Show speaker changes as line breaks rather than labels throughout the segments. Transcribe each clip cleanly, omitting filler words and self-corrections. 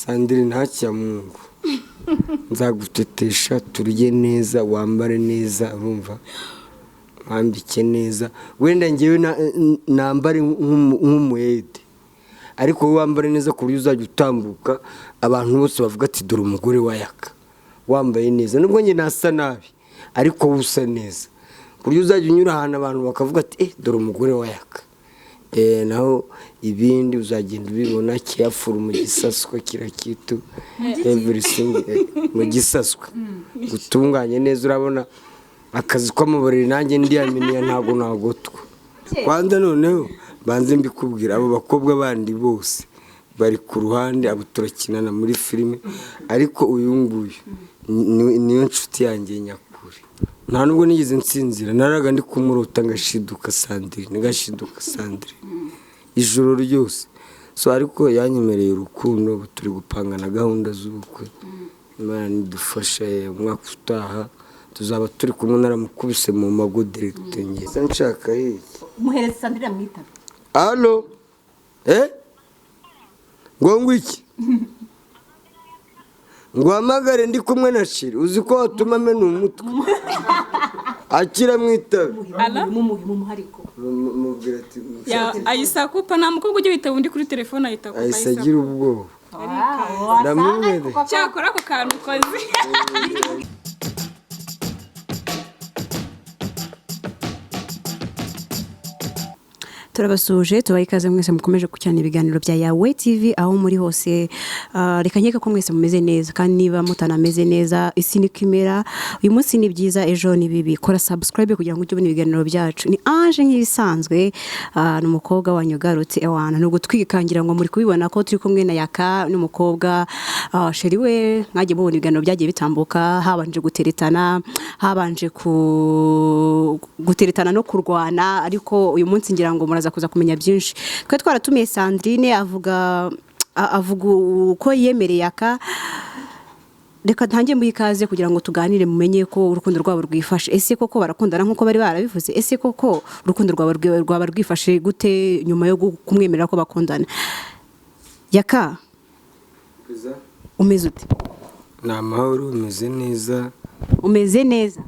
Sandrine, haki ya Mungu, nzagutetesha, turye neza, wambare neza, urumva, mwambike neza. Wenda ngewe nambare nk'umuhede, ariko wowe wambare neza ku buryo uzajya utambuka abantu bose bavuga ati: "Dore umugore wa Yaka wambaye neza." Nubwo njye nasa nabi, ariko wowe usa neza ku buryo uzajya unyura ahantu abantu bakavuga ati: "Eh, dore umugore wa Yaka." Naho ibindi uzagenda ubibona kiyafuru mu gisaswa kila kitu, everything, mu gisaswa gutunganye neza. Urabona akazi ko mu buriri, nanjye ndiyaminiya, ntabwo nagotwa. Kwanza noneho banze mbikubwira, abo bakobwa bandi bose bari ku ruhande, abo turakinana muri filime, ariko uyu nguyu niyo nshuti yanjye nyakuri. Nta nubwo nigeze nsinzira, naraga ndi kumurota, ngashiduka Sandrine, ngashiduka Sandrine ijoro ryose. So ariko yanyemereye urukundo, ubu turi gupanga na gahunda z'ubukwe. Imana nidufasha, umwaka utaha tuzaba turi kumwe, naramukubise mu mago direct. Nge nshaka iki?
Muhereze Sandrine amwitabe.
Allo, eh, ngo ngwiki? Ngo hamagare ndi kumwe na chéri. Uzi ko watuma amena umutwe? Akira mwitabe.
Mumuhe, mumuhe ariko.
Mubwira ati
Ahise akupa. Nta mukobwa ujya witaba undi kuri telefone ahita akupa.
Ahise agira ubwoba, ndamwimereye.
Cyakora ako kantu ukoze.
Turabasuhuje, tubaha ikaze mwese mukomeje gukurikirana ibiganiro bya Yawe TV aho muri hose. Reka nkeka ko mwese mumeze neza, kandi niba mutanameze neza, isi niko imera. Uyu munsi ni byiza, ejo ni bibi. Kora subscribe kugira ngo ujye ubona ibiganiro byacu. Ni Ange nk'ibisanzwe. Ni umukobwa wanyu ugarutse. Ewana, ni ugutwikangira ngo muri kubibona ko turi kumwe na Yaka n'umukobwa, chéri we. Mwagiye mubona ibiganiro byagiye bitambuka, habanje guteretana, habanje guteretana no kurwana, ariko uyu munsi ngira ngo muraza kuza kumenya byinshi. Twe twaratumiye Sandrine, avuga uko yemereye Yaka. Reka ntange muhe ikaze kugira ngo tuganire, mumenye ko urukundo rwabo rwifashe. Ese koko barakundana nk'uko bari barabivuze? Ese koko urukundo rwabo rwaba rwifashe gute nyuma yo kumwemerera ko bakundana? Yaka, umeze ute?
Ni amahoro, umeze neza.
Umeze neza.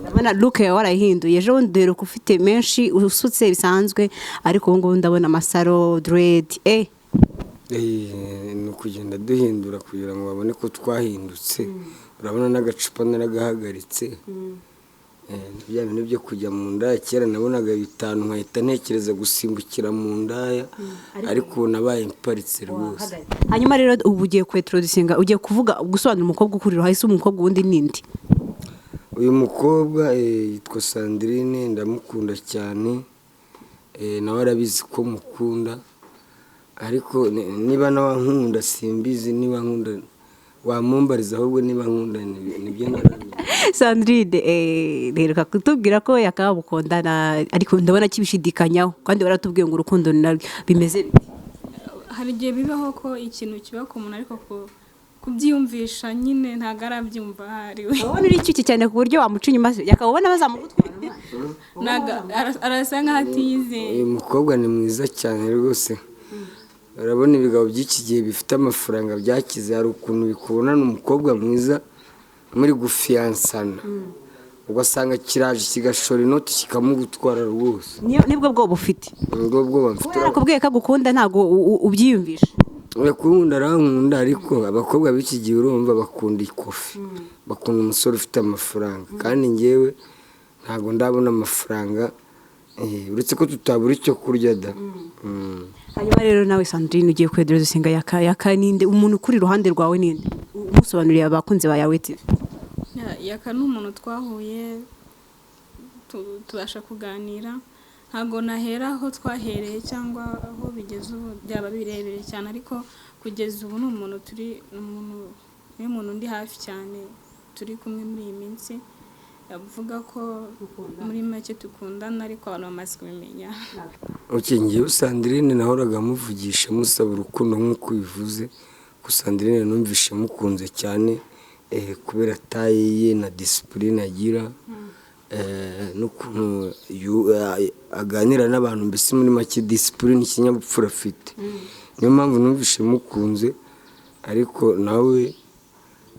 Ndabona look yawe warayihinduye. Ejo bundi duheruka ufite menshi, usutse bisanzwe, ariko ubu ngubu ndabona amasaro, dread.
Ni ukugenda duhindura kugira ngo babone ko twahindutse. Urabona n'agacupa naragahagaritse. Bya bintu byo kujya mu ndaya, kera nabonaga bitanu nkahita ntekereza gusimbukira mu ndaya, ariko ubu nabaye mparitse rwose.
Hanyuma rero ubu ugiye kwintroducinga, ugiye kuvuga, gusobanura umukobwa ukurira hasi. Umukobwa wundi nindi?
Uyu mukobwa yitwa Sandrine, ndamukunda cyane. Nawe arabizi ko mukunda, ariko niba nawe ankunda simbizi. Niba nkunda wamumbariza ahubwo. Niba nkunda nibyo ntaramenya.
Sandrine, reka kutubwira ko yakamukundana, ariko ndabona kibishidikanyaho, kandi baratubwiye ngo urukundo ni narwo. Bimeze bite?
Hari igihe bibaho ko ikintu kiba ku muntu, ariko kubyiyumvisha nyine ntabwo arabyumva ahari we.
Urabona uri icyuki cyane ku buryo wamuca inyuma se, yakaba ubona bazamugutwara umwana?
Ntabwo arasa nkaho atiyizeye.
Uyu mukobwa ni mwiza cyane rwose. Urabona ibigabo by'iki gihe bifite amafaranga byakize, hari ukuntu bikubonana umukobwa mwiza muri gufiyansana, ugasanga kiraje kigashora inoti kikamugutwara rwose.
Nibwo bwoba ufite?
Nibwo bwoba mfite.
Kuba yarakubwiye ko agukunda, ntabwo ubyiyumvisha?
Urakunda, arankunda, ariko abakobwa b'iki gihe urumva bakunda ikofi, bakunda umusore ufite amafaranga, kandi ngewe ntabwo ndabona amafaranga, uretse ko tutabura icyo kurya da.
Hanyuma rero nawe Sandrine, ugiye kwintroducinga Yaka. Yaka ninde? Umuntu ukuri iruhande rwawe ninde? Umusobanuriye abakunzi ba Yawe TV.
Yaka ni umuntu twahuye, tubasha kuganira. Ntabwo nahera aho twahereye cyangwa aho bigeze ubu, byaba birebire cyane, ariko kugeza ubu ni umuntu turi, ni umuntu, niwe muntu undi hafi cyane turi kumwe muri iyi minsi. Avuga ko muri make dukundana, ariko abantu bamaze kubimenya.
Ok, ngewe Sandrine nahoraga muvugisha musaba urukundo nk'uko ubivuze, ko Sandrine numvishe mukunze cyane, kubera taille ye na discipline agira, n'ukuntu aganira n'abantu, mbese muri make discipline, ikinyabupfura afite. Niyo mpamvu numvishe mukunze. Ariko nawe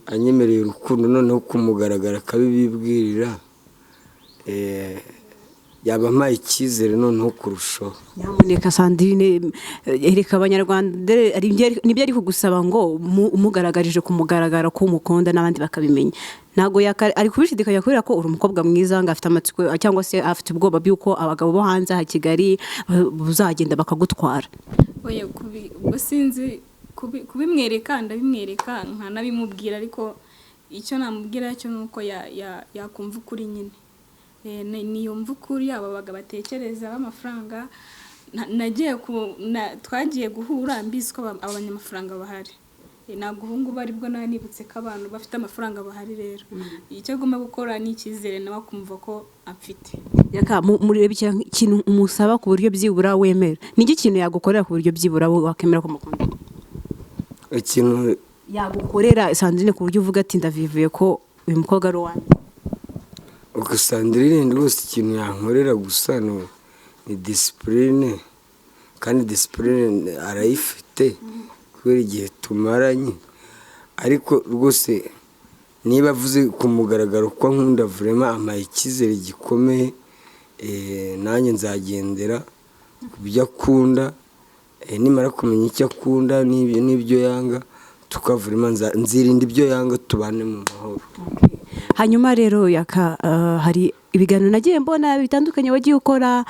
anyemereye urukundo noneho kumugaragara akabibibwirira, yaba ampaye icyizere noneho kurushaho.
Nyamuneka Sandrine, ereka Abanyarwanda, dore nibyo ari kugusaba ngo umugaragarije ku mugaragaro ko umukunda n'abandi bakabimenya. Ntabwo ari kubishidikanya kubera ko uri umukobwa mwiza, ngo afite amatsiko cyangwa se afite ubwoba bw'uko abagabo bo hanze aha Kigali buzagenda bakagutwara.
Oya, ubwo sinzi kubimwereka, ndabimwereka nkanabimubwira, ariko icyo namubwira cyo ni uko yakumva ukuri nyine. Niyumva ukuri aba bagabo batekereza b'amafaranga. Twagiye guhura mbizi ko abanyamafaranga bahari. Ntabwo ubu ngubu aribwo nari nibutse ko abantu bafite amafaranga bahari. Rero icyo agomba gukora ni icyizere, nawe akumva ko amfite.
Yaka, murebe ikintu umusaba ku buryo byibura wemera. Ni iki kintu yagukorera ku buryo byibura wakemera ko mukunda?
Ikintu
yagukorera Sandrine ku buryo uvuga ati ndavivuye ko uyu mukobwa ari uwanjye.
Ubwo Sandrine rwose ikintu yankorera gusa ni discipline, kandi discipline arayifite kubera igihe tumaranye. Ariko rwose niba avuze ku mugaragaro ko ankunda, vraiment ampaye icyizere gikomeye. Nanjye nzagendera ku byo akunda. Nimara kumenya icyo akunda n'ibyo yanga, tukavurema nzirinda ibyo yanga, tubane mu mahoro.
Hanyuma rero Yaka, hari ibiganiro nagiye mbona bitandukanye wagiye ukora,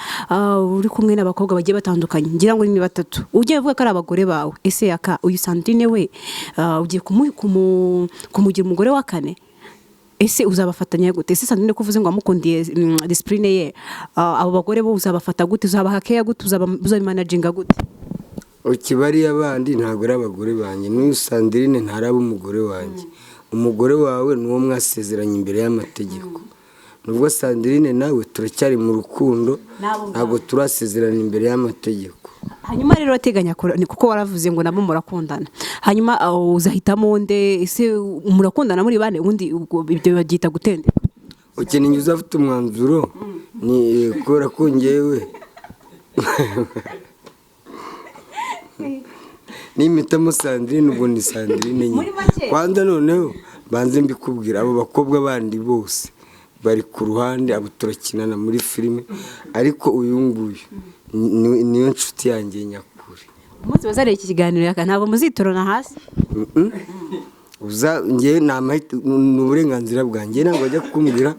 uri kumwe n'abakobwa bagiye batandukanye, ngira ngo ni batatu, ugiye uvuga ko ari abagore bawe. Ese Yaka, uyu Sandrine we, ugiye kumugira umugore wa kane? Ese uzabafatanya gute? Ese Sandrine, ko uvuze ngo wamukundiye discipline ye, abo bagore bo uzabafata gute? Uzabaha care gute? Uzabimanaginga gute?
Ukibariya bandi ntabwo ari abagore banjye. N'uyu Sandrine ntaraba umugore wanjye. Umugore wawe ni uwo mwasezeranye imbere y'amategeko. Nubwo Sandrine nawe turacyari mu rukundo,
N'abo ngabo.
ntabwo turasezerana imbere y'amategeko.
Hanyuma rero urateganya ni kuko waravuze ngo nabo murakundana, hanyuma uzahitamo nde? Ese murakundana muri bane? Ubundi ubwo ibyo babyita gutendeka.
Ukeneye uzafite umwanzuro ni kubera ko ngewe nimpitamo Sandrine, ubwo ni Sandrine nyine.
Muri make.
Kwanza noneho banze mbikubwira, abo bakobwa bandi bose bari ku ruhande, abo turakinana muri filime, ariko uyu nguyu niyo nshuti yanjye nyakuri.
Umunsi bazareba iki kiganiro, Yaka, ntabwo muzitorana hasi?
Uza njyewe ni uburenganzira bwanjye. Ntabwo bajya kumbwira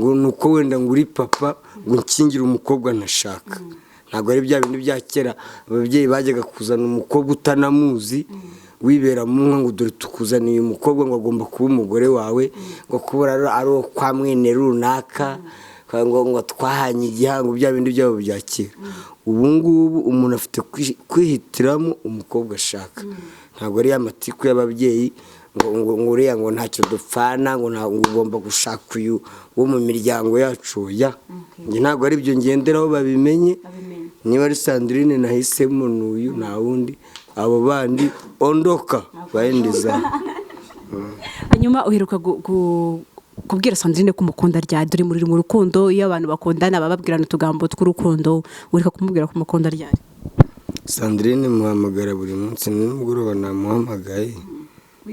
ngo ni uko wenda ngo uri papa ngo nkingire umukobwa ntashaka. Ntabwo ari bya bintu bya kera ababyeyi bajyaga kuzana umukobwa utanamuzi, wibera mu nka, ngo dore tukuzaniye umukobwa, ngo agomba kuba umugore wawe, ngo kubura ari uwo kwa mwene runaka, ngo twahanye igihango, bya bindi byabo bya kera. Ubu ngubu umuntu afite kwihitiramo umukobwa ashaka. Ntabwo ari ya matiku y'ababyeyi ngo uriya ngo ntacyo dupfana, ngo ugomba gushaka uyu wo mu miryango yacu. Ya, njye ntabwo ari byo ngenderaho, babimenye. Niba ari Sandrine nahisemo n'uyu, nta wundi. Abo bandi ondoka bayendiza.
Hanyuma uheruka kubwira Sandrine ko umukunda ryari? Dore muri mu rukundo, iyo abantu bakundana baba babwirana utugambo tw'urukundo. Uheruka kumubwira ko umukunda ryari?
Sandrine muhamagara buri munsi. Nimugoroba namuhamagaye,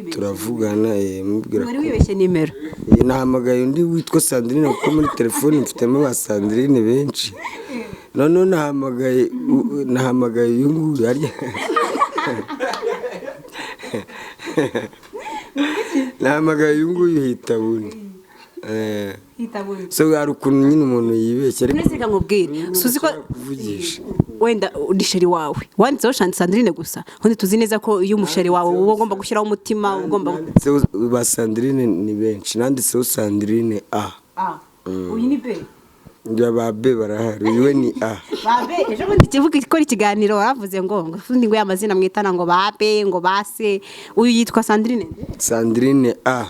turavugana, mubwira
Wari
ko
wibeshye nimero?
Nahamagaye undi witwa Sandrine, kuko muri telefoni mfitemo ba Sandrine benshi. Noneho nahamagaye uyu nguyu harya, nahamagaye uyu nguyu hita bundi. So hari ukuntu nyine umuntu yibeshya, ariko
None se reka nkubwire, suzi ko
kuvugisha
wenda ni chéri wawe wanditseho Sandrine gusa, ubundi tuzi neza ko iyo umuchéri wawe uba ugomba gushyiraho umutima, uba ugomba
Nanditseho ba Sandrine ni benshi, nanditseho Sandrine A.
Uyu ni B.
Njya ba B barahari, uyu we ni A.
Ba B, ejo bundi kivuga ikora ikiganiro waravuze ngo ubundi ngo ya mazina mwitana ngo ba B ngo ba C, uyu yitwa Sandrine nde?
Sandrine A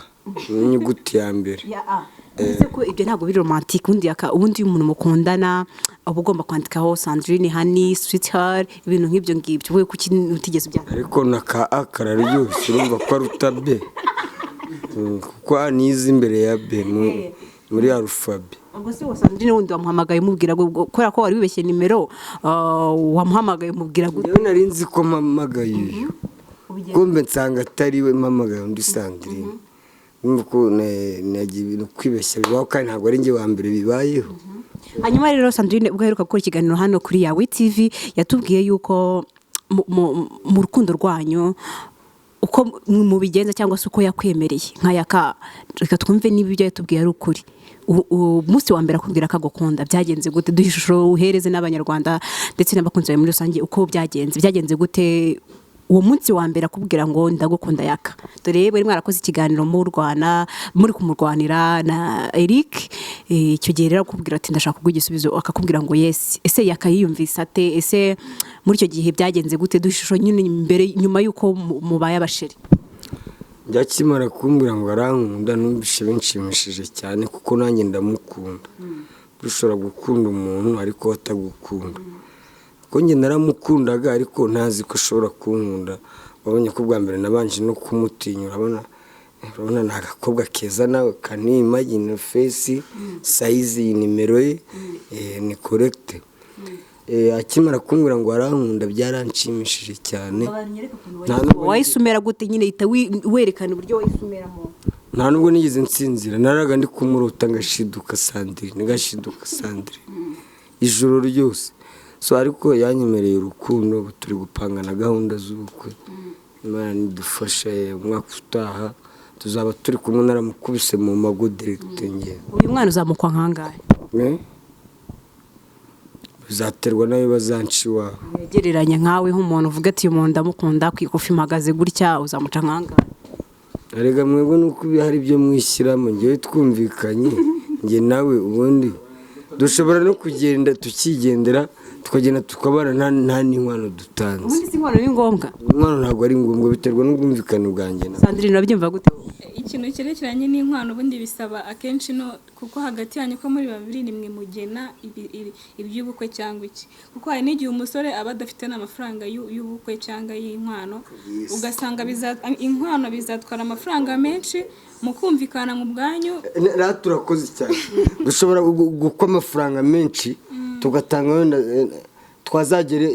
ni inyuguti ya mbere.
Ya A. Bivuze ko ibyo ntabwo biri romantique. Ubundi yaka, ubundi iyo umuntu mukundana uba ugomba kwandikaho Sandrine, honey, sweetheart, ibintu nk'ibyo ngibyo. Wowe kuki utigeze ubyandika?
Ariko na ka A kararyoshye, urumva ko aruta B. Kuko A niza imbere ya B muri alphabet.
Ubwo se uwo Sandrine wundi wamuhamagaye umubwira ngo kubera ko wari wibeshye nimero, wamuhamagaye umubwira gute?
Njyewe nari nzi ko mpamagaye uyu.
Kubigenza.
Kumbe nsanga atari we, mpamagaye undi Sandrine. Urumva ko nagiye ibintu kwibeshya bibaho, kandi ntabwo ari njye wa mbere bibayeho.
Hanyuma rero Sandrine, ubwo aheruka gukora ikiganiro hano kuri Yawe TV, yatubwiye yuko mu rukundo rwanyu uko mubigenza cyangwa se uko yakwemereye nka Yaka. Reka twumve niba ibyo yatubwiye ari ukuri. Umunsi wa mbere akubwira ko agukunda byagenze gute? Duhe ishusho, uhereze n'Abanyarwanda ndetse n'abakunzi bawe muri rusange uko byagenze. Byagenze gute uwo munsi wa mbere akubwira ngo "Ndagukunda, Yaka"? Dore mwari mwarakoze ikiganiro murwana, muri kumurwanira na Eric. Icyo gihe rero akubwira ati "Ndashaka kuguha igisubizo", akakubwira ngo "Yes", ese Yaka yiyumvise ate? Ese muri icyo gihe byagenze gute? Duhe ishusho nyine mbere, nyuma y'uko mubaye abasheri.
Njya akimara kumbwira ngo arankunda, numvise binshimishije cyane, kuko nanjye ndamukunda. Ushobora gukunda umuntu ariko we atagukunda, kuko njye naramukundaga ariko ntazi ko ashobora kunkunda. Wabonye ko bwa mbere nabanje no kumutinya. Urabona ni agakobwa keza nawe kanimagine, face, size, iyi nimero ye ni correct. Akimara kumbwira ngo arankunda byaranshimishije cyane.
Wahise umera gute nyine? Ihita werekana uburyo wahise umeramo.
Nta nubwo nigeze nsinzira, naraga ndi kumurota, ngashiduka Sandrine, ngashiduka Sandrine ijoro ryose. So ariko yanyemereye urukundo, ubu turi gupanga na gahunda z'ubukwe. Imana nidufasha, umwaka utaha tuzaba turi kumwe, naramukubise mu mago direct ngewe.
Uyu mwana uzamukwa nkangahe?
Eh? Bizaterwa nayo bazanca iwabo.
Yegereranya nkawe nk'umuntu uvuga ati "Uyu muntu ndamukunda", ku ikofi mpagaze gutya, uzamuca nkangahe?
Erega mwebwe nuko hari ibyo mwishyiramo. Ngewe twumvikanye njye nawe, ubundi dushobora no kugenda tukigendera, tukagenda tukabana nta n'inkwano dutanze.
Ubundi si inkwano ni ngombwa?
Inkwano ntabwo ari ngombwa, biterwa n'ubwumvikane bwanjye nawe.
Sandrine, urabyumva gute?
Ikintu cyerekeranye n'inkwano ubundi bisaba akenshi no kuko hagati yanyu ko muri babiri nimwe mugena iby'ubukwe cyangwa iki, kuko hari n'igihe umusore aba adafite n'amafaranga y'ubukwe cyangwa y'inkwano, ugasanga inkwano bizatwara amafaranga menshi, mukumvikana mu bwanyu.
Rero turakoze cyane, dushobora gukwa amafaranga menshi tugatanga, wenda twazagera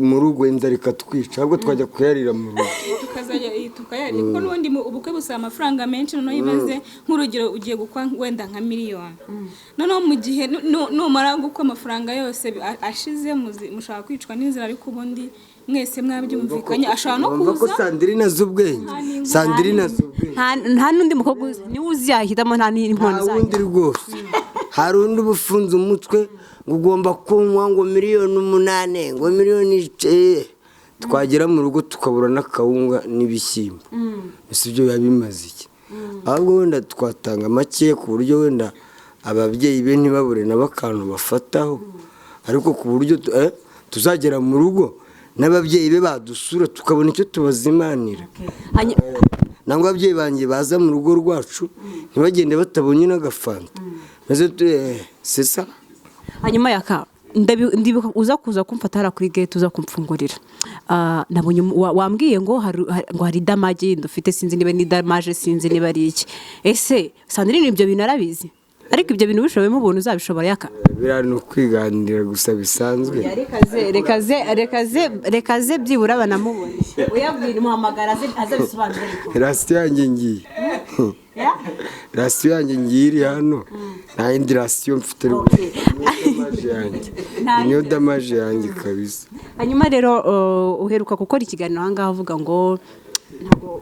mu rugo inzara ikatwica, ahubwo twajya kuyarira mu rugo.
Tukazajya tukayarya, kuko n'ubundi ubukwe busaba amafaranga menshi. Noneho ibaze nk'urugero ugiye gukwa wenda nka miliyoni, noneho mu gihe numara gukwa amafaranga yose ashize, mushobora kwicwa n'inzara, ariko ubundi mwese mwabyumvikanye ashobora no
Wumva ko
kuza.
Sandrine azi ubwenge, Sandrine azi ubwenge.
Nta n'undi mukobwa niwe uzahitamo, nta n'inkwano
Nta wundi
uzajya.
Rwose hari undi uba ufunze umutwe ngo ugomba kunywa ngo miliyoni 8, ngo miliyoni twagera mu rugo tukabura n'akawunga n'ibishyimbo. Ese ibyo biba bimaze iki? Ahubwo wenda twatanga makeya ku buryo wenda ababyeyi be ntibabure nabo akantu bafataho, ariko ku buryo tuzagera mu rugo n'ababyeyi be badusura tukabona icyo tubazimanira, nangwa ababyeyi banjye baza mu rugo rwacu ntibagende batabonye n'agafanta, maze sesa.
Hanyuma Yaka, ndibuka uza kuza kumfata hariya kuri gate, uza kumfungurira. Nabonye wambwiye ngo ngo hari damage yindi ufite, sinzi niba ni damage, sinzi niba ari iki. Ese Sandrine ibyo bintu arabizi? Ariko ibyo bintu ubishoboyemo ubuntu uzabishobora, Yaka?
Biriya ni ukwiganirira gusa bisanzwe.
Reka ze byibura banamubone, uyabwira umuhamagara aze abisobanure ariko.
Ration yanjye ngiye, ration yanjye ngiye iri hano, nta yindi ration mfite rwose. Niyo damage yanjye, niyo damage yanjye kabisa.
Hanyuma rero uheruka gukora ikiganiro aha ngaha uvuga ngo ntabwo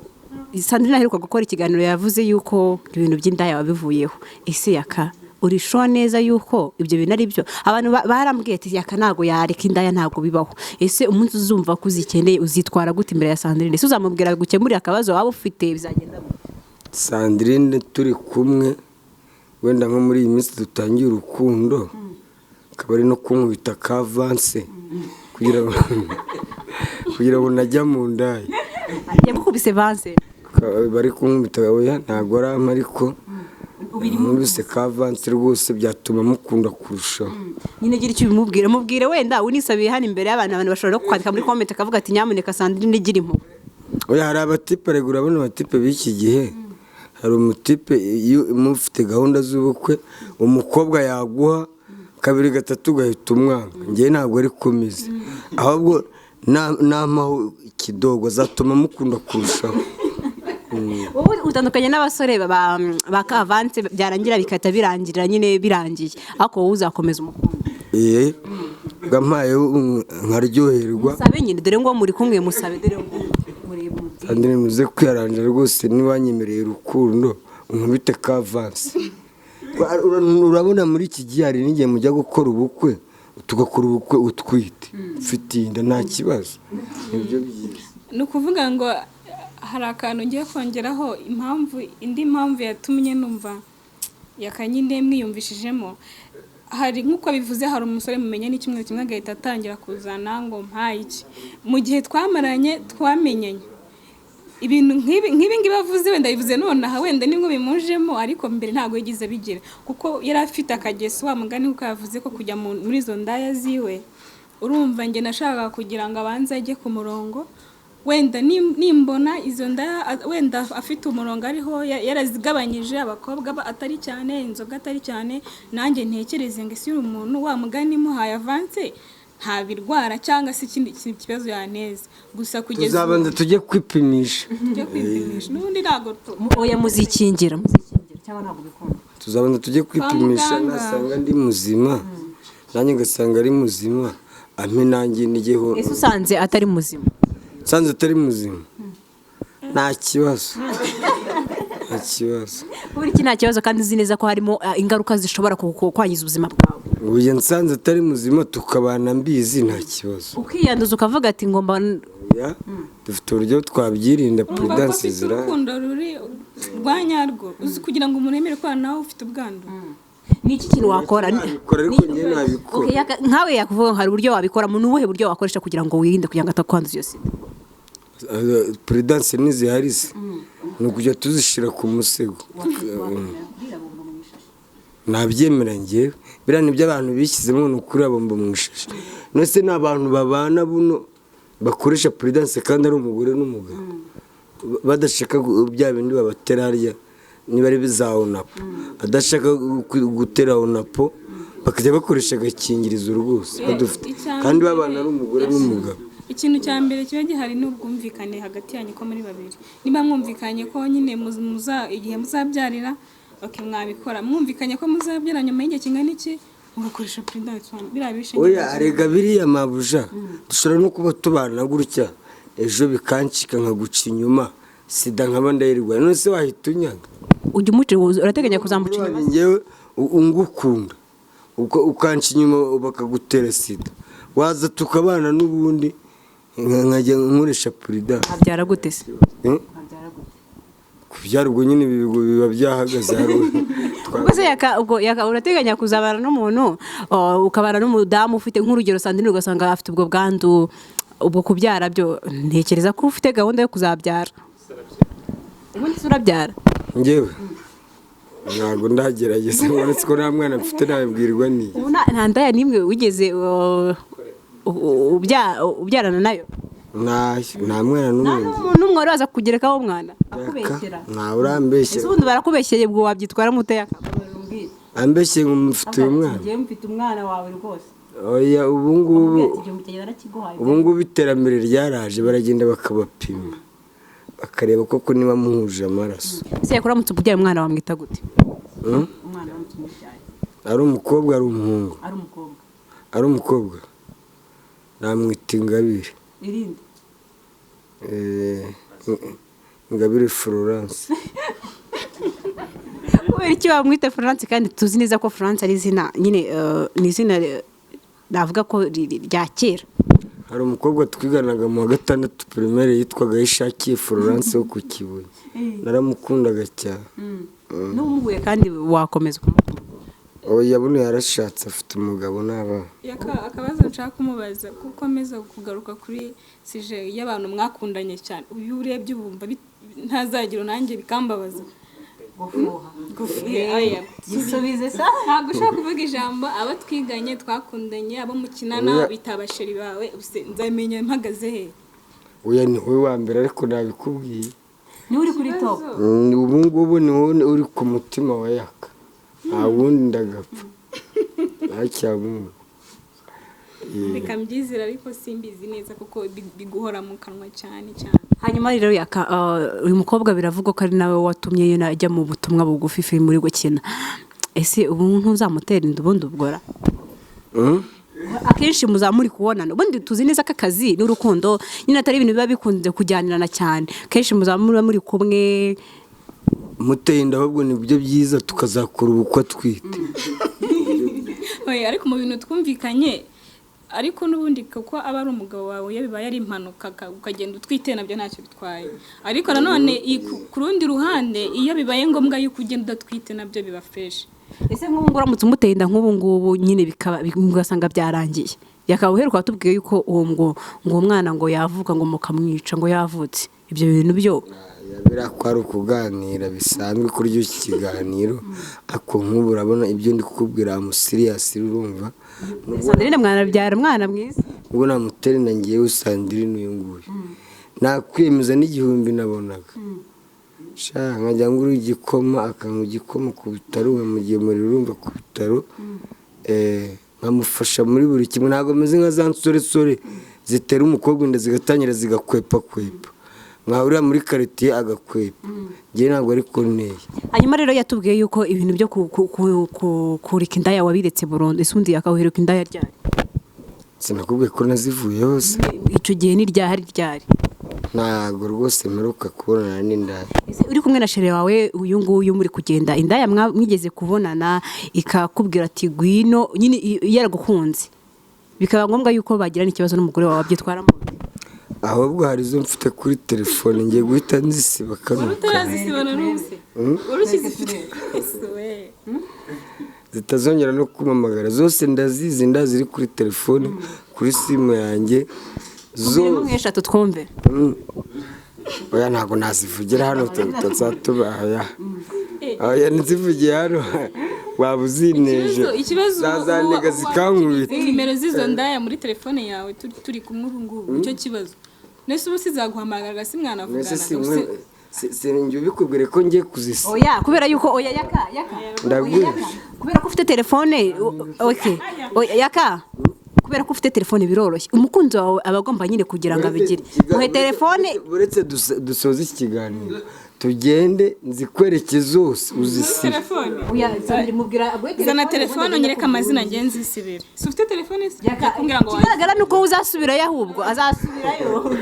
Sandrine aheruka gukora ikiganiro, yavuze yuko ibintu by'indaya wabivuyeho. Ese Yaka, uri sure neza yuko ibyo bintu ari byo? Abantu barambwiye ati "Yaka ntabwo yareka indaya, ntabwo bibaho." Ese umunsi uzumva ko uzikeneye uzitwara gute imbere ya Sandrine? Ese uzamubwira gukemurira akabazo waba ufite? Bizagenda gute?
Sandrine turi kumwe, wenda nko muri iyi minsi dutangiye urukundo, akaba ari no kunkubita kavanse kugira ngo najya mu ndaya.
Yagukubise vanse?
Bari kunkubita, oya, ntabwo arampa, ariko nkubise kavanse rwose byatuma mukunda kurushaho.
Nyine gira icyo ubimubwira, mubwire wenda unisabiye hano imbere y'abantu. Abantu bashobora no kwandika muri comment akavuga ati "Nyamuneka Sandrine, gira impuhwe."
Oya, hari abatipe rega, urabona abatipe b'iki gihe, hari umutipe iyo mufite gahunda z'ubukwe umukobwa yaguha kabiri gatatu ugahita umwanga. Njyewe ntabwo ari komeze, ahubwo Nampaho ikidogo azatuma mukunda kurushaho.
Wowe utandukanye n'abasore ba ka avance, byarangira bigahita birangirira nyine birangiye, ariko wowe uzakomeza umukunda.
Eh, bwampaye nkaryoherwa.
Musabe nyine, dore ngo muri kumwe, musabe, dore ngo murebe umubwire.
Kandi muze kwiyaranja rwose, niba nyemereye urukundo unkubite ka avance. Urabona muri iki gihe hari n'igihe mujya gukora ubukwe, tugakora ubukwe utwite, ufite inda, nta kibazo, nibyo byiza.
Ni ukuvuga ngo hari akantu ngiye kongeraho, impamvu, indi mpamvu yatumye numva Yaka nyine mwiyumvishijemo. Hari nk'uko bivuze, hari umusore mumenya n'icyumweru kimwe agahita atangira kuzana ngo mpaye iki, mu gihe twamaranye twamenyanye ibintu nk'ibi nk'ibi ngibi avuze, wenda bivuze nonaha, wenda nibwo bimujemo, ariko mbere ntabwo yigeze abigira, kuko yari afite akageso, wa mugani kuko yavuze ko kujya muri izo ndaya ziwe. Urumva njye nashakaga kugira ngo abanze ajye ku murongo, wenda nimbona izo ndaya wenda afite umurongo ariho, yarazigabanyije, abakobwa atari cyane, inzoga atari cyane, nanjye ntekereze ngo ese uyu muntu, wa mugani, muhaye avance ntabirwara cyangwa se ikindi kibazo yaneza. Gusa kugeza ubu
Tuzabanza tujye kwipimisha.
Tujye kwipimisha n'ubundi ntabwo
Oya, muzikingira, muzikingira cyangwa ntabwo bikunda?
Tuzabanza tujye kwipimisha.
Muganga.
Nasanga ndi muzima, nanjye ngasanga ari muzima, ampe nanjye nijyeho.
Ese usanze atari muzima?
Nsanze atari muzima, nta kibazo, nta kibazo.
Kubera iki nta kibazo kandi uzi neza ko harimo ingaruka zishobora kwangiza ubuzima bwawe?
Ubu nsanze atari muzima tukabana mbizi, nta kibazo.
Ukiyanduza ukavuga ati ngomba
Oya, dufite uburyo twabyirinda.
Urumva ko
Prudence
afite
zirahari.
urukundo ruri rwa nyarwo, uzi kugira ngo umuntu yemere kubana nawe ufite ubwandu.
Ni iki kintu wakora?
Nabikora, ariko njye nabikora.
Okay, nkawe yakuvuga ngo hari uburyo wabikora, ni ubuhe buryo wakoresha kugira ngo wirinde, kugira ngo atakwanduza iyo sida?
Prudence ntizihari se? Ni ukujya tuzishyira ku musego. Nabyemera njyewe, biriya ni byo abantu bishyizemo, ni ukuri bombo mu ishashi. None ni abantu babana buno bakoresha prudence kandi ari umugore n'umugabo, badashaka bya bindi babatera harya, niba ari za onapo, adashaka gutera onapo, bakajya bakoresha agakingirizo rwose badufite kandi babana ari umugore n'umugabo.
Ikintu cya mbere kiba gihari ni ubwumvikane hagati yanyu ko muri babiri. Niba mwumvikanye ko nyine igihe muzabyarira, okay, mwabikora. Mwumvikanye ko muzabyara nyuma y'igihe kingana iki, mugakoresha prudence, biriya bishingiye.
Oya, arega biriya mabuja, dushobora no kuba tubana gutya, ejo bikancika nkaguca inyuma, sida nkaba ndayirwaye, none se wahita unyaga?
Ujya umuca, urateganya kuzamuca inyuma?
Njyewe ngukunda, ukanca inyuma bakagutera sida, waza tukabana n'ubundi, nkajya nkoresha prudence.
Abyara gute se?
Eh? Kubyara ubwo nyine biba byahagaze hari
Ubwo se Yaka, ubwo Yaka urateganya kuzabana n'umuntu, ukabana n'umudamu ufite, nk'urugero Sandrine, ugasanga afite ubwo bwandu, ubwo kubyara byo ntekereza ko ufite gahunda yo kuzabyara? Ubundi se urabyara?
Njyewe ntabwo ndagerageza, uretse ko nta mwana mfite, nabibwirwa n'iki?
Ubu nta ndaya n'imwe wigeze ubyarana nayo?
Ntayo, nta mwana
Nta
n'umwe.
n'umuntu n'umwe wari waza kugerekaho umwana akubeshyera?
Ntawe urambeshyera.
Ese ubundi barakubeshyeye, ubwo wabyitwaramo ute, Yaka?
Ambeshye ngo mufite uyu mwana?
Ngiye mfite umwana wawe rwose.
Oya, ubu ngubu
Igihumbi cyanjye narakiguhaye.
Ubu ngubu iterambere ryaraje, baragenda bakabapima, bakareba koko niba muhuje amaraso.
Ese Yaka, uramutse ubyaye umwana wamwita gute?
Hmm?
Umwana uramutse umubyaye.
Ari umukobwa, ari umuhungu?
Ari umukobwa.
Ari umukobwa namwita Ingabire.
Irinde?
Ingabire Florence.
Kubera iki wamwita Florence kandi tuzi neza ko Florence ari izina nyine, ni izina, navuga ko rya kera?
Hari umukobwa twiganaga mu wa gatandatu primaire yitwaga Ishakiye Florence wo ku Kibuye, naramukundaga cyane.
N'umuhuye kandi wakomeza ukamukunda?
Oya, buno yarashatse, afite umugabo n'abana.
Yaka, akabazo nshaka kumubaza, kuko ameze kugaruka kuri sujet y'abantu mwakundanye cyane, uyu urebye ubumva ntazagira nanjye bikambabaza. Oya.
Gisubize sa.
Ntabwo ushobora kuvuga ijambo abo twiganye twakundanye, abo mukinana,
Oya.
bita abasheri bawe, ubuse nzamenya mpagaze he?
Oya, ni wowe wa mbere, ariko nabikubwiye.
Niwe uri kuri top.
Ubu ngubu ni wowe uri ku mutima wa Yaka, nta wundi, ndagapfa nta cyamungu.
Reka mbyizere, ariko simbizi neza kuko biguhora mu kanwa cyane cyane.
Hanyuma rero Yaka, uyu mukobwa biravugwa ko ari nawe watumye yena ajya mu butumwa bugufi, filime uri gukina. Ese ubu ntuzamutera inda ubundi ubwora? Akenshi muzaba muri kubonana, ubundi tuzi neza ko akazi n'urukundo nyine atari ibintu biba bikunze kujyanirana cyane. Kenshi muzaba muba muri kumwe.
Muteye inda ahubwo nibyo byiza, tukazakora ubukwe atwite.
Oya, ariko mu bintu twumvikanye, ariko n'ubundi kuko aba ari umugabo wawe, iyo bibaye ari impanuka ukagenda utwite, nabyo ntacyo bitwaye. Ariko nanone ku rundi ruhande, iyo bibaye ngombwa yuko ugenda udatwite, nabyo biba fresh.
Ese nk'ubu ngubu uramutse umuteye inda nk'ubu ngubu nyine, bikaba ugasanga byararangiye, yakaba uheruka watubwiye yuko uwo ngo uwo mwana ngo yavuka ngo mukamwica ngo yavutse, ibyo bintu byo?
Biriya ko ari ukuganira bisanzwe kuri iki kiganiro, ariko nk'ubu urabona ibyo ndi kukubwira mu serious, urumva?
Sandrine mwanabyara umwana mwiza.
Ubwo namutera inda ngewe Sandrine uyu nguyu, nakwiyemeza n'igihumbi nabonaga sha, nkajya ngura igikoma, akanywa igikoma ku bitaro, nkamugemurira, urumva, ku bitaro, nkamufasha muri buri kimwe. Ntabwo meze nka za nsoresore zitera umukobwa inda zigatangira zigakwepa kwepa, mwahurira muri karitsiye agakwepa. Njyewe ntabwo ariko nteye.
Hanyuma rero yatubwiye yuko ibintu byo kurika indaya wabiretse burundu. Ese undi yakawuheruka indaya ryari?
Sinakubwiye ko nazivuye hose?
Icyo gihe ni ryari ryari?
Ntabwo rwose mperuka kubonana n'indaya.
Ese uri kumwe na chéri wawe uyu nguyu, muri kugenda, indaya mwigeze kubonana ikakubwira ati gwino nyine, yaragukunze, bikaba ngombwa yuko bagirana ikibazo n'umugore wawe, wabyitwaramo ute?
Ahubwo hari izo mfite kuri telefone, ngiye guhita nzisiba kano
Wari
kanya.
utarazisibana n'ubu se? Wari ukizifite? Ese we!
Zitazongera no kumpamagara zose. Ndazizi, ndaziri kuri telefone, kuri simu yanjye.
Zirimo
Zose.
nk'eshatu twumve.
Oya, ntabwo nazivugira hano, tutazatuba. Oya oya, nzivugiye hano waba uzineje.
Ikibazo
Zazanega zikankubita.
Nimero z'izo ndaya muri telefone yawe, turi kumwe ubu ngubu, nicyo kibazo. Nese ubu sizaguhamagara, si mwanavugana?
Mbese si mwe si njye ubikubwire ko ngiye kuzisa?
Oya, kubera yuko, oya, Yaka, Yaka.
Ndaguye.
Oya, Yaka, kubera ko ufite telefone, okay, oya Yaka, kubera ko ufite telefone biroroshye. Umukunzi wawe aba agomba nyine kugira ngo abigire, muhe telefone.
Uretse dusoze iki kiganiro, tugende nzikwereke zose, uzisibe.
Telefone.
Oya Sandrine, mubwira aguhe.
Zana telefone unyereke amazina, ngenzi zisibire. Si ufite telefone se?
Yaka,
Kumbwira ngo
ikigaragara ni uko uzasubirayo, ahubwo azasubirayo.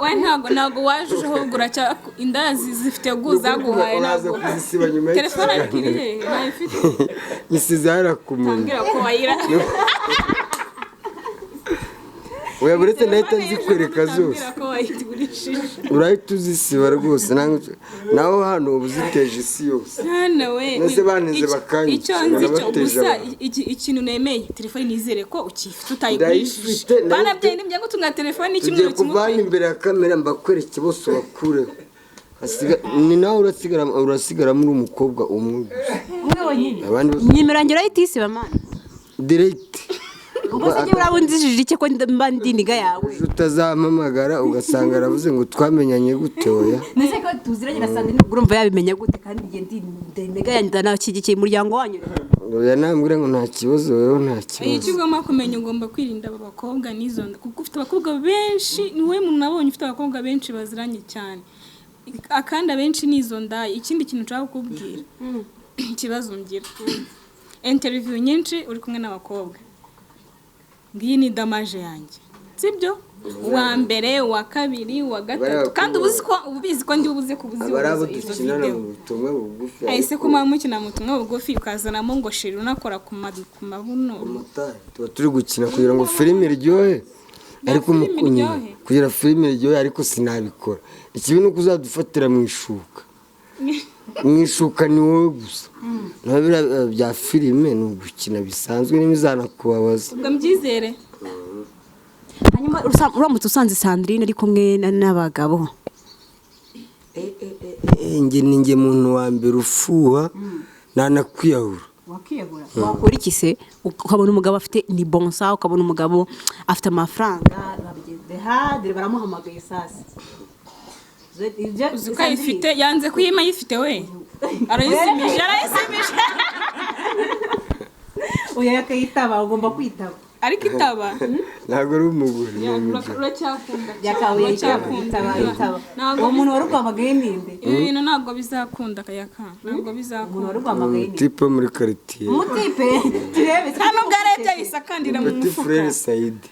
We ntabwo waje uje, ahubwo uracya indaya zifite gu zaguhaye.
Uraza
Ntabwo
kuzisiba nyuma y'iki
telefone ariko iri
kiganiro.
Hehe? Ntayo ifite.
Nyisize hariya ku munwa.
Tambwira ko wayira.
Oya, buretse ndahita nzikwereka zose.
Tambwira ko wayigurishije.
Urahita uzisiba rwose, naho hano uba uziteje isi yose.
Hano we.
Nese baneze bakanyica,
Icyo nzi cyo
banabateje
gusa,
abantu.
ikintu nemeye, telefone nizere ko ukifite utayigurishije.
Ndayifite, ndayifite.
Banabyeyi nibyo gutunga telefone
Tugiye
icyumweru kimwe.
kuvana imbere ya kamera mbakwereke bose, ubakureho. Ni nawe urasigara, urasigaramo uri umukobwa umwe gusa.
Umwe wenyine.
Abandi bose
Nimero yanjye urayitisiba mani.
Direct.
Ubwo se njye uraba unzijije iki ko mba ndi nigga yawe?
Ejo utazampamagara ugasanga aravuze ngo twamenyanye gute? Oya.
Nese ko tuziranye na Sandrine, ubwo urumva yabimenya gute? Kandi njye ndi nigga yanjye, ndanashyigikiye umuryango wanyu.
Oya, nambwira ngo nta kibazo, wewe nta
Icyo
kibazo.
ugomba kumenya, ugomba kwirinda aba bakobwa n'izo nda, kuko ufite abakobwa benshi. Ni wowe muntu nabonye ufite abakobwa benshi baziranye cyane, akandi abenshi ni izo ndaya. Ikindi kintu nshaka kukubwira, ikibazo ngira, interview nyinshi uri kumwe n'abakobwa, ngiyi ni damage yanjye, sibyo? Uwa mbere, uwa kabiri, uwa gatatu, kandi uba uzi ko uba ubizi ko ndi buze
Aba ari abo
kubuzibuza izo
dukinana
video.
mu butumwa bugufi.
Ese ko muba mukina mu butumwa bugufi, ukazanamo ngo chéri, unakora ku mabuno?
Umumotari tuba turi gukina kugira ngo filime iryohe, ariko
Filime iryohe.
Kugira filime iryohe, ariko sinabikora. Ikibi ni uko uzadufatira mu ishuka, mu ishuka ni wowe gusa. Naho biriya bya filime ni ugukina bisanzwe, ntibizanakubabaza.
Ubwo mbyizere.
Hanyuma uramutse usanze Sandrine ari kumwe n'abagabo?
Njye ni njye muntu wa mbere ufuha, nanakwiyahura.
Wakiyahura? Wakora iki se ukabona umugabo afite ni bonsa, ukabona umugabo afite amafaranga, babigenze ha, dore baramuhamagaye sasa.
Uzi ko ayifite, yanze kuyima, ayifite we, arayizimije, arayizimije.
Oya, yakayitaba, ugomba kwitaba.
Ariko itaba.
Ntabwo ari umugore, ni umugabo.
Uracyakunda cyane,
Yakabuye
uracyakunda.
itaba, itaba.
Ntabwo
Uwo muntu wari uguhamagaye ninde?
Ibi bintu ntabwo bizakunda, kayaka, ntabwo
Umuntu
bizakunda.
wari uguhamagaye ninde?
Umutipe wo muri quartier.
Umutipe turebe.
Nta nubwo arebye, ahise akandira mu
Petit
mufuka.
frère Saidi.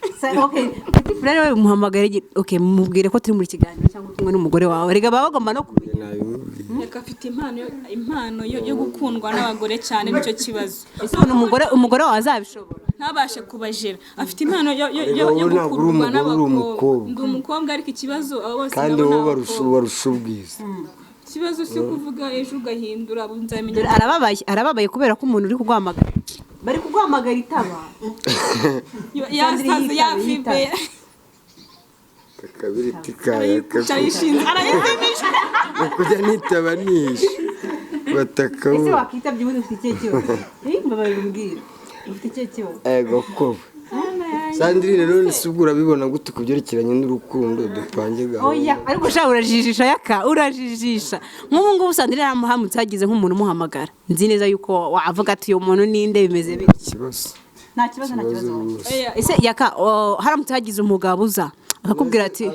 Okay, petit frère we muhamagare, okay, mubwire ko turi muri kiganiro cyangwa kumwe n'umugore wawe. Rega baba bagomba no kumenya.
Nabimubwiye.
Reka, afite impano yo gukundwa n'abagore cyane, nicyo kibazo.
Ese ubona umugore wawe azabishobora?
Ntabashe kubajera, afite impano
Erega
yo
wowe ntabwo uri
gukundwa
umugore, uri
n'abakobwa.
umukobwa.
Ndi umukobwa, ariko ikibazo abo bose
Kandi
nabo ni
wowe barusha
abakobwa.
barusha ubwiza.
Ikibazo si ukuvuga ejo ugahindura, ubu nzamenya.
Dore arababaye, arababaye kubera ko umuntu uri kuguhamagara, bari kuguhamagara itaba.
Yasaze, yavibe.
Kakabiriti kaya.
Arayishinze, arayizimisha.
Kujya nitaba nishe bataka.
Ese wakitabye ubundi? Ufite ikihe kibazo? Eh, mbabarira umbwire, ufite ikihe kibazo?
Ego kowe Sandrine, none se ubwo urabibona gute ku byerekeranye n'urukundo dupange gahunda?
Oya, ariko sha urajijisha, yaka, urajijisha. Nk'ubu ngubu Sandrine yaramuhamutse, hagize nk'umuntu umuhamagara, nzi neza yuko wavuga ati: "Uyu muntu ninde? Bimeze bite?"
Ikibazo.
Nta kibazo, nta
Ikibazo
kibazo.
rwose.
Oya.
Ese yaka, oh, haramutse hagize umugabo uza akakubwira ati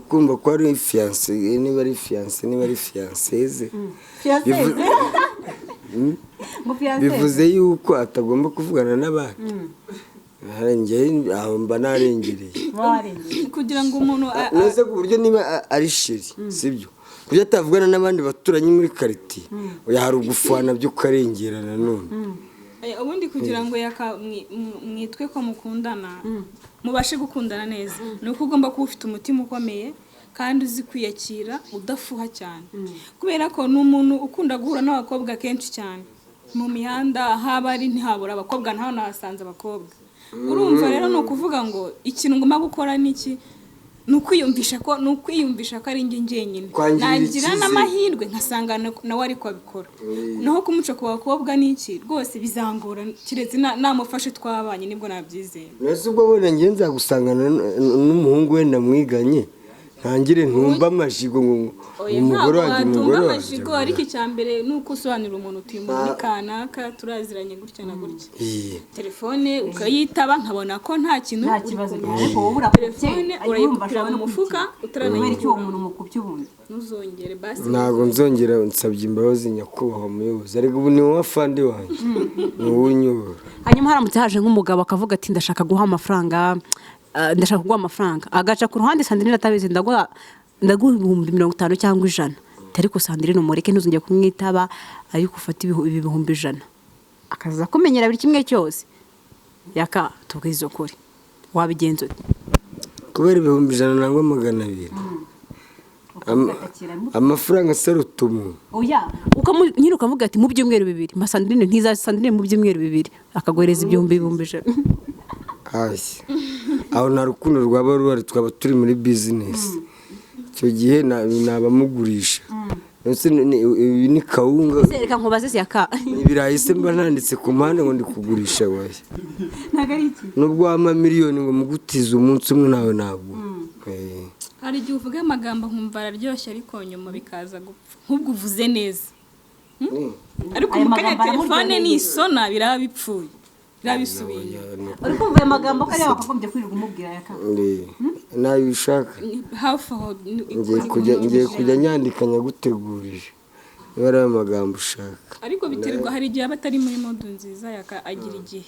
Kumva ko ari fiancé, niba ari fiancé, niba ari fiancéze.
Ngo fiancé.
Bivuze yuko atagomba kuvugana n'abandi. Njye aho mba narengereye.
Kugira ngo umuntu
Neza, ku buryo niba ari chéri, sibyo, ku buryo atavugana n'abandi baturanyi muri quartier, oya, hari ugufana byo ukarengera nanone.
Ubundi kugira ngo yaka mwitwe ko mukundana, mubashe gukundana neza, ni uko ugomba kuba ufite umutima ukomeye kandi uzi kwiyakira, udafuha cyane, kubera ko ni umuntu ukunda guhura n'abakobwa kenshi cyane mu mihanda. Aho aba ari ntihabura abakobwa, ntaho nahasanze abakobwa. Urumva rero, ni ukuvuga ngo ikintu ngomba gukora ni iki? Ni ukwiyumvisha ko ari njye njyenyine.
Kwangirira
Nagira
icyizere.
n'amahirwe nkasanga nawe ariko abikora. Naho kumuca ku bakobwa ni iki, rwose bizangora, keretse namufashe twabanye, nibwo nabyizera.
Mbese ubwo wenda njye nzagusangana n'umuhungu wenda mwiganye, ntangire ntumva amajigo ngo
Oya,
umugore
ntabwo
wanjye,
watumva
umugore wanjye.
Amajigo, ariko icya mbere ni uko usobanurira umuntu utuye umuntu ni kanaka, turaziranye gutya na gutya. Telefone ukayitaba, nkabona ko nta kintu
Nta
uri
kibazo.
kumva.
Ariko wowe urakubye.
Telefone urayikupira mu mufuka.
Kubera icyo uwo
Utaranayikura
muntu mukubye ubundi?
Ntuzongere basi.
Ntabwo nzongera, nsabye imbabazi nyakubahwa muyobozi. Ariko ubu ni wowe afande wanjye, ni wowe unyobora.
Hanyuma haramutse haje nk'umugabo akavuga ati: "Ndashaka guha amafaranga, ndashaka kuguha amafaranga," agaca ku ruhande Sandrine atabizi: Ndaguha 50,000 cyangwa 100," ariko Sandrine umureke, ntuzongere kumwitaba, ariko ufate ibi 100,000, akaza kumenyera buri kimwe cyose. Yaka, tubwize ukuri, wabigenza ute?
Kubera 100,000 nangwa 200, amafaranga asaruta umuntu.
Oya, nyine ukavuga ati: "Mu byumweru 2 ma Sandrine, ntiza Sandrine mu byumweru 2," akaguhereza 100,000.
Hashya, aho nta rukundo rwaba ruhari, twaba turi muri business. Icyo gihe nabamugurisha. Ese ibi ni kawunga?
Ese reka nkubaze si yaka.
Ibirayi se mba nanditse ku mpande ngo ndi kugurisha? Waye.
Ntabwo ari iki.
Nubwo wampa miliyoni ngo mugutize umunsi umwe, nawe ntabwo.
Hari igihe uvuga amagambo nkumva araryoshye, ariko nyuma bikaza gupfa. Nk'ubwo uvuze neza, ariko
Ayo
mu kanya
magambo
telefone
aramuryoheye.
nisona, biraba bipfuye, biraba bisubiye inyuma.
Uri kumva ayo magambo ko ariyo wakagombye kwirirwa umubwira, yaka?
Nayo ushaka.
Hafi aho
Ngiye kujya nyandika nyagutegurije, niba ari ayo magambo ushaka.
Ariko biterwa, hari igihe aba atari muri mood nziza, yaka agira igihe,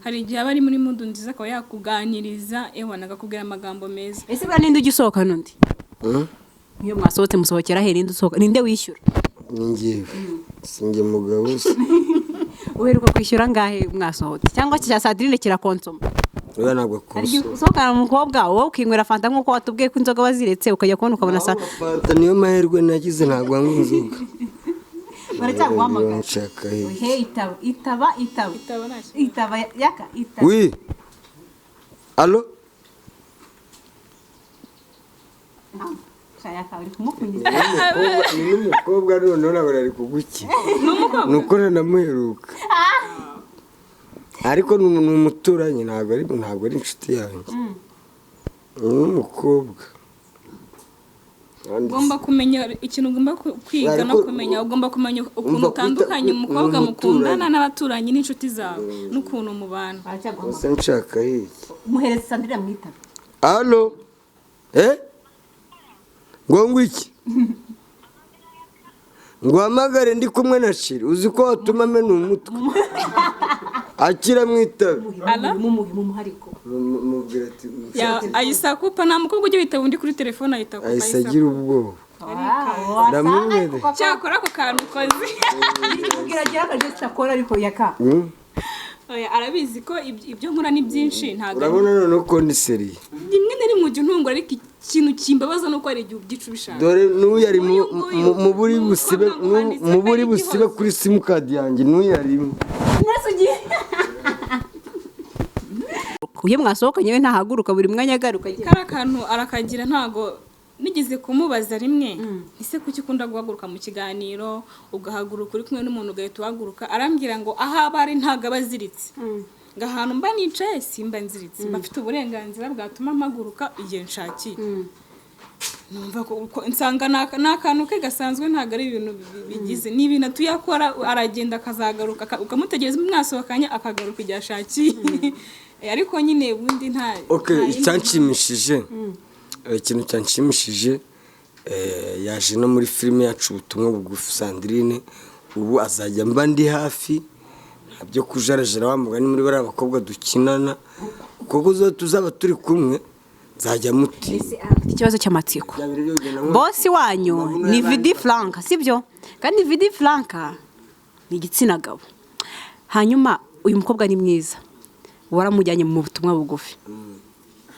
hari igihe aba ari muri mood nziza akaba yakuganiriza, ewana, akakubwira amagambo meza.
Ese buriya ninde ujya usohokana undi?
Hmm?
Iyo mwasohotse musohokera he? Ninde usohoka, ninde wishyura?
Ni njyewe, si njye mugabo se?
Uheruka kwishyura angahe mwasohotse? Cyangwa cya Sandrine kirakonsoma?
Oya, ntabwo
Hari igihe
akonsoma.
usohokana umukobwa, wowe ukinywera fanta nk'uko watubwiye ko inzoga waziretse, ukajya kubona ukabona sa
Fanta niyo mahirwe nagize, ntabwo anywa inzoga.
Baracyaguhamagara.
Nshaka he?
He, itaba, itaba, itaba.
Itaba, nta kibazo.
Itaba, yaka, itaba.
Oui, allô.
Sha, yaka, uri kumupfunyira.
Ni n'umukobwa noneho, ntabwo nari kugukira, ni uko nanamuheruka, ariko ni umuturanyi, ntabwo ari inshuti yanjye, ni n'umukobwa.
Ugomba kumenya ikintu ugomba kwiga no
Ariko-
kumenya, ugomba kumenya ukuntu
Umva kwita-
utandukanye umukobwa
ni
mukundana
umuturanyi.
n'abaturanyi n'inshuti zawe n'ukuntu mubana.
Gusa nshaka iki?
Muhereza Sandrine amwitabe.
Allo, eh, ngo ngwiki nguhamagare ndi kumwe na chérie, uzi ko watuma amena umutwe, akira mwitabe.
Ala?
Mumuhe, mumuhe ariko.
Mubwira ati
Ahise akupa. Nta mukobwa ujya witaba undi kuri telefone, ahita akupa.
Ahise agira ubwoba, ndamwibereye.
Cyakora ako kantu ukoze.
Mubwira agira akageste akora ariko yaka.
Oya, arabizi ko ibyo nkora ni byinshi, ntabwo ari
Urabona noneho ko ndi sérieux.
Rimwe na rimwe ujya untungura, ariko ikintu kimbabaza ni uko hari igihe ubyica ubishaka.
Dore n'uyu ari
Uyu nguyu,
mu buri
ni
busibe
umukobwa ngo handitse
mu buri
ari
busibe
igihozo.
Kuri simukadi yanjye n'uyu arimo.
Mwese ugiye iyo mwasohokanye we ntahaguruka, buri mwanya agaruka agira.
Kariya kantu arakagira. Ntago nigeze kumubaza rimwe, ese kuki ukunda guhaguruka mu kiganiro, ugahaguruka uri kumwe n'umuntu ugahita uhaguruka? Arambwira ngo aho aba ari ntabwo aba aziritse, ngo ahantu mba nicaye simba nziritse, mba mfite uburenganzira bwatuma mpaguruka igihe nshakiye. Numva nsanga ni akantu ke gasanzwe, ntabwo ari ibintu bigize, ni ibintu tuyakora, aragenda akazagaruka, ukamutegereza mwasohokanye, akagaruka igihe ashakiye. Ariko nyine ubundi nta
Okay.
nta yindi.
Icyanshimishije, ikintu cyanshimishije, yaje no muri filime yacu Ubutumwa Bugufi. Sandrine ubu azajya mba ndi hafi, nta byo kujarajara wa mugani muri bariya bakobwa dukinana, kuko tuzaba turi kumwe nzajya muti.
Afite ikibazo cy'amatsiko.
Bya bintu byo kugenda
Boss wanyu
Amabuno
ni
y'abandi.
Vidi Frank, sibyo? Kandi Vidi Frank ni igitsina gabo. Hanyuma uyu mukobwa ni mwiza, waramujyanye mu Butumwa Bugufi.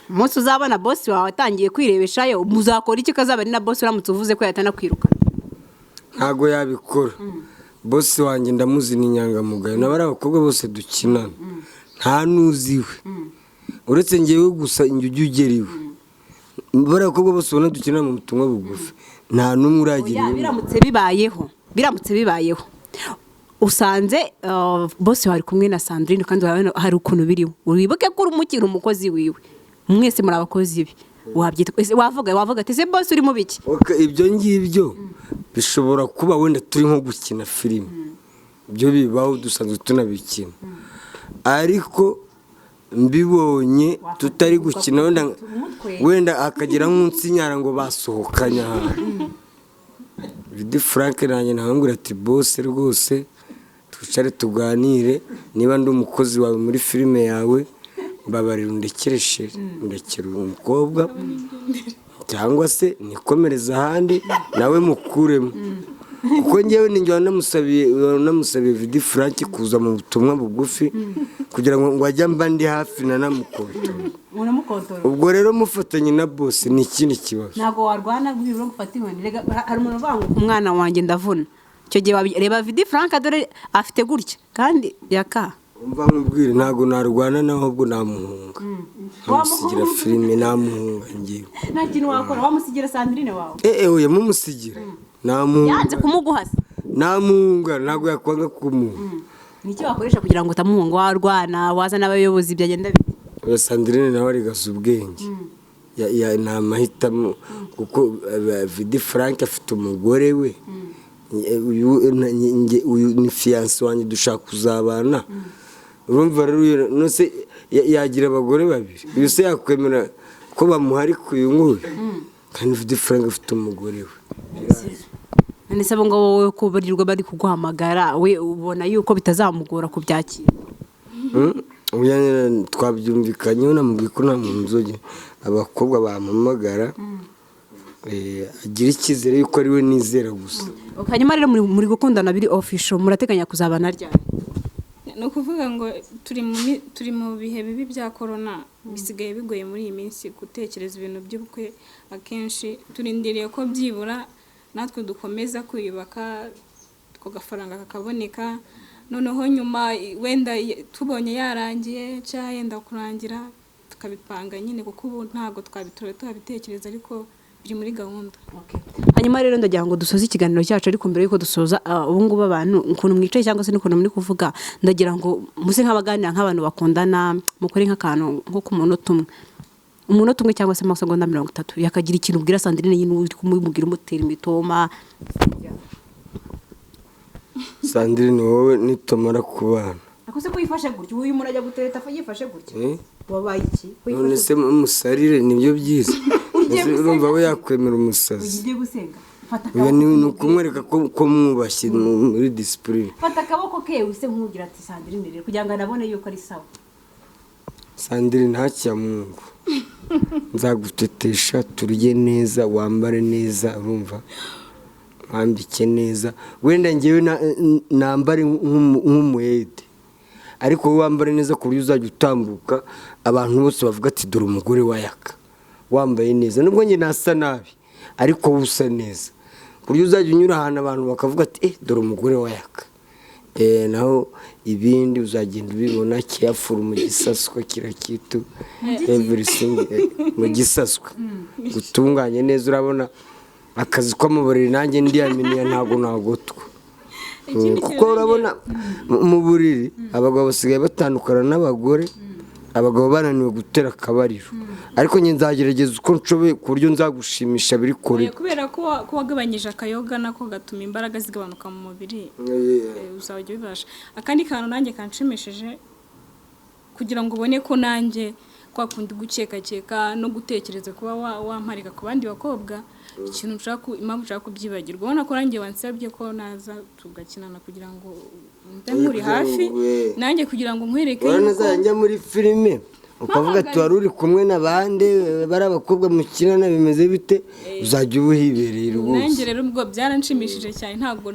Umunsi uzabona boss wawe atangiye kwirebeshayo muzakora iki? Kazaba ari na boss, uramutse uvuze ko yatanakwirukana.
Ntago yabikora. Boss wanjye ndamuzi, ni inyangamugayo. Na bariya bakobwa bose dukinana nta n'uziwe uretse ngewe gusa njye ujya ugera iwe. Bariya bakobwa bose ubona dukinana mu Butumwa Bugufi nta n'umwe uragira
Oya,
iwe.
Biramutse bibayeho usanze boss wawe ari kumwe na Sandrine, kandi urabona hari ukuntu biriho, wibuke ko uri umukiri umukozi wiwe, mwese muri abakozi be, wabyita ese wavuga ati: "Ese boss uri mu biki?"
Okay, ibyo ngibyo bishobora kuba wenda turi nko gukina filime, ibyo bibaho, dusanzwe tunabikina, ariko mbibonye tutari gukina, wenda akagira nk'unsinyara ngo basohokanye ahantu, Vidi Frank nanjye ntabwo ati: "Boss, rwose twicare tuganire. Niba ndi umukozi wawe muri filime yawe, mbabarira undekere chérie, undekere umukobwa, cyangwa se nikomereze ahandi nawe mukuremo," kuko ngewe ni njye wanamusabiye Vidi Frank kuza mu Butumwa Bugufi kugira ngo ajye mba ndi hafi nanamukontorora.
Uramukontorora.
Ubwo rero mufatanye na boss ni ikindi kibazo.
Ntabwo warwana guhira gufata inkoni. Rega hari umuntu uvuga ngo umwana wanjye ndavuna. Icyo gihe reba Vidi Frank, dore afite gutya kandi yaka.
Umva nkubwire, ntabwo narwana nawe, ahubwo namuhunga nkamusigira filime, namuhunga ngewe.
Nta kintu wakora, wamusigira Sandrine wawe?
Eh, oya, mumusigira namuhunga.
Yanze kumuguha se?
Namuhunga, ntabwo yakwanga kumuha.
Ni icyo wakoresha kugira ngo utamuhunga? Warwana, waza n'abayobozi, byagenda bite?
Oya, Sandrine nawe arigaza ubwenge. Ni amahitamo, kuko Vidi Frank afite umugore we. Uyu ni fiancé wanjye, dushaka kuzabana. Urumva rero uyu nose yagira abagore babiri? Uyu se yakwemera ko bamuharika uyu nguyu kandi Vidi Frank afite umugore we?
None se abo ngabo wowe ko barirwa bari kuguhamagara, we ubona yuko bitazamugora kubyakira?
Oya, twabyumvikanyeho, namubwiye ko nta muntu uzajya abakobwa bampamagara, agira icyizere yuko ari we nizera gusa.
Hanyuma rero muri gukundana biri official, murateganya kuzabana ryari?
Ni ukuvuga ngo turi mu bihe bibi bya korona, bisigaye bigoye muri iyi minsi gutekereza ibintu by'ubukwe. Akenshi turindiriye ko byibura natwe dukomeza kwiyubaka, ako gafaranga kakaboneka, noneho nyuma wenda tubonye yarangiye cyangwa yenda kurangira tukabipanga nyine, kuko ubu ntabwo twabitura tuhabitekereza, ariko biri muri gahunda.
Hanyuma rero ndagira ngo dusoze ikiganiro cyacu, ariko mbere yuko dusoza, ubu ngubu abantu ukuntu mwicaye cyangwa se n'ukuntu muri kuvuga, ndagira ngo muse nk'abaganira nk'abantu bakundana, mukore nk'akantu nko ku munota umwe. Umunota umwe cyangwa se amasegonda 30, yakagira ikintu ubwira Sandrine nyine uri kumubwira, umutera imitoma.
Sandrine, wowe nitumara kubana
Akose ko yifashe gutya, uyu muntu ajya gutereta yifashe gutya?
Eh?
Wabaye iki?
None se musarire nibyo byiza?
Ugiye
Ese urumva we
gusenga?
yakwemera umusazi?
Ugiye gusenga, fata
Oya,
akaboko.
ni ukumwereka ko mwubashye muri discipline.
Fata akaboko ke use nk'ugira ati: "Sandrine rero," kugira ngo anabone yuko ari sawa.
Sandrine, ntakyamungu, nzagutetesha, turye neza, wambare neza, urumva, nkwambike neza. Wenda ngewe nambare nk'umuhede, ariko wowe wambare neza ku buryo uzajya utambuka abantu bose bavuga ati: "Dore umugore wa Yaka wambaye neza." Nubwo njye nasa nabi, ariko wowe usa neza ku buryo uzajya unyura ahantu abantu bakavuga ati: "Eh, dore umugore wa Yaka." Naho ibindi uzagenda ubibona kiyafuru mu gisaswa kira kitu everything, mu gisaswa gutunganye neza. Urabona akazi ko mu buriri, nanjye ndiyaminiya, ntabwo nagotwa.
Ikindi
Kuko
kintu
urabona mu buriri abagabo basigaye batandukana n'abagore, abagabo bananiwe gutera akabariro, ariko njye nzagerageza uko nshoboye ku buryo nzagushimisha biri kure.
Oya, kubera ko wagabanyije akayoga, nako gatuma imbaraga zigabanuka mu mubiri, uzajya ubibasha. Akandi kantu nanjye kanshimishije, kugira ngo ubone ko nanjye kwa kundi gukekakeka no gutekereza kuba wamparika ku bandi bakobwa, ikintu nshaka impamvu nshaka kubyibagirwa, ubona ko nanjye wansabye ko naza tugakinana kugira ngo mbe nkuri
Kugira ngo
hafi, nanjye kugira ngo nkwereke
Urabona
yuko
azajya njya muri filime ukavuga ati: "Wari uri kumwe n'abandi bari abakobwa mukinana, bimeze bite?" Uzajya uba uhibereye rwose.
Nanjye rero ubwo byaranshimishije cyane, ntabwo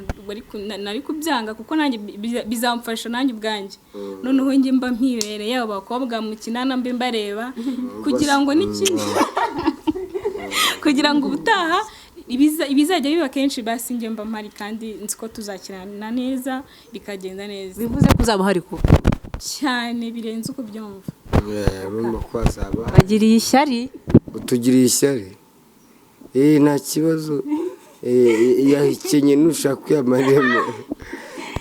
nari kubyanga, kuko nanjye bizamfasha nanjye ubwanjye. Noneho njye mba mpibereye abo bakobwa mukinana, mbe mbareba, kugira ngo n'ikindi, kugira ngo ubutaha ibizajya biba kenshi, basi njye mba mpari kandi nzi ko tuzakinana neza bikagenda neza.
Bivuze ko uzaba uhari kuba
Cyane, birenze uko ubyumva.
Urumva ko hazaba
Bagiriye ishyari.
Utugiriye ishyari. Nta kibazo. Yahekenye nushaka kuyamarira,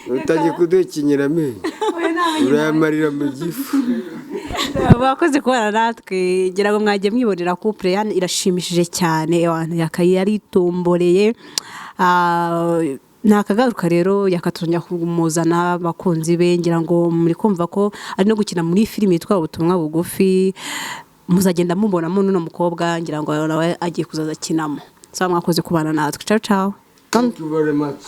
utangiye kuduhekenyera amenyo, urayamarira mu gifu.
Bakoze kubana natwe. Ngira ngo mwagiye mwibonera couple yani irashimishije cyane. Abantu yakaye yaritomboreye. Nakagaruka rero yakatuzongera kumuzana abakunzi be. Ngira ngo muri kumva ko ari no gukina muri filimi yitwa Ubutumwa Bugufi, muzagenda mubonamo n'uno mukobwa. Ngira ngo nawe agiye kuzaza akinamo. Saba mwakoze kubana natwe. Ciao ciao.
Thank you very much.